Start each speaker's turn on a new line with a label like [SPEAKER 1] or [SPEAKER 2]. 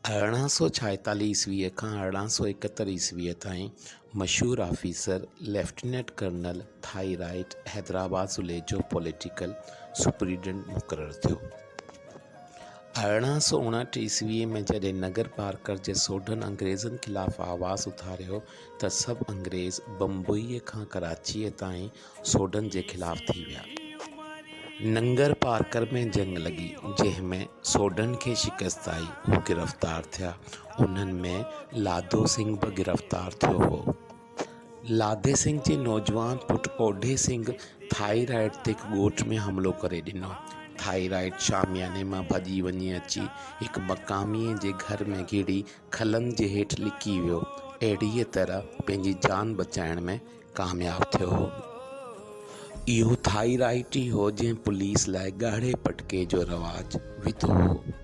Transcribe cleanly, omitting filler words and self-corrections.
[SPEAKER 1] 1846 عيسويء کان 1871 عيسويء تائين مشهور officer lieutenant colonel Thieriot Hyderabad ضلعي جو پوليٽيڪل سپرنٽينڊنٽ مقرر ٿيو. 1859 عيسويء ۾ جڏهن ننگر پارڪر جي سوڍن انگريزن خلاف آواز اٿاريو ته سڀ انگريز بمبئيء کان ڪراچيء تائين سوڍن جي خلاف ٿي ويا. ننگر پارڪر ۾ جنگ لڳي، جنهن ۾ سوڍن کي شڪست آئي، هو گرفتار ٿيا. انهن ۾ لاڌو سنگهه به گرفتار ٿيو هو. لاڌي سنگهه جي نوجوان پٽ اوڍي سنگهه ٿائيرائيڊ تي هڪ ڳوٺ ۾ حملو ڪري ڏنو. ٿائيرائيڊ شامياني مان ڀڄي وڃي اچي هڪ مقاميء جي گهر ۾ گهڙي کلن جي هيٺ لڪي ويو. اهڙيء طرح پنهنجي جان بچائڻ ۾ ڪامياب ٿيو هو. اهو ٿائيرائيڊ ئي هو جنهن پوليس لاء ڳاڙهي پٽڪي جو رواج وڌو هو.